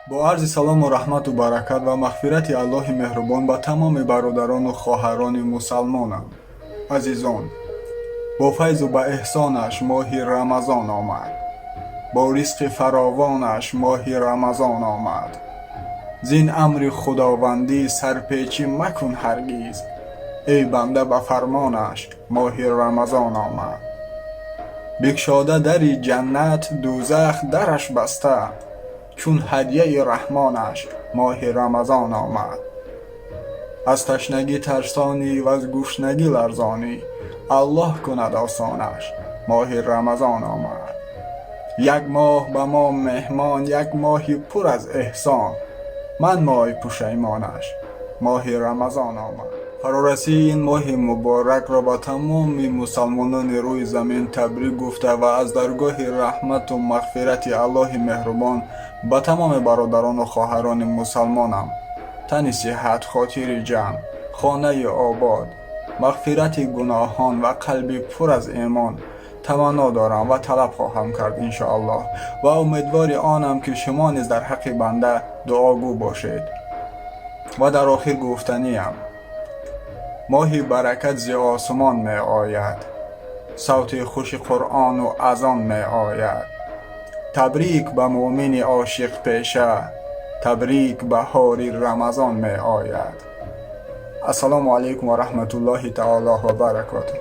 Бо арзи салому раҳмату баракат ва мағфирати Аллоҳи меҳрубон ба тамоми бародарону хоҳарони мусалмонам. Азизон, бо файзу ба эҳсонаш моҳи Рамазон омад, бо ризқи фаровонаш моҳи Рамазон омад. Зин амри худовандӣ сарпечӣ макун ҳаргиз, эй банда, ба фармонаш моҳи Рамазон омад. Бикшода дари ҷаннат, дӯзах дараш баста, чун ҳадияи раҳмонаш моҳи Рамазон омад. Аз ташнагӣ тарсонӣ ва аз гушнагӣ ларзонӣ, Аллоҳ кунад осонаш, моҳи Рамазон омад. Як моҳ ба мо меҳмон, як моҳи пур аз эҳсон, ман моҳи пушаймонаш, моҳи Рамазон омад. Фарорасии ин моҳи муборакро ба тамоми мусалмонони рӯи замин табрик гуфта ва аз даргоҳи раҳмату мағфирати Аллоҳи меҳрубон ба тамоми бародарону хоҳарони мусалмонам тани сиҳат, хотири ҷамъ, хонаи обод, мағфирати гуноҳон ва қалби пур аз имон таманно дорам ва талаб хоҳам кард, иншоаллоҳ. Ва умедвори онам, ки шумо низ дар ҳаққи банда дуогӯ бошед. Ва дар охир гуфтаниям: моҳи баракат зи осмон меояд, савти хуши Қуръону азон меояд. Табрик ба муъмини ошиқпеша, табрик, баҳори Рамазон меояд. Ассалому алайкум ва раҳматуллоҳи таоло ва баракотуҳ.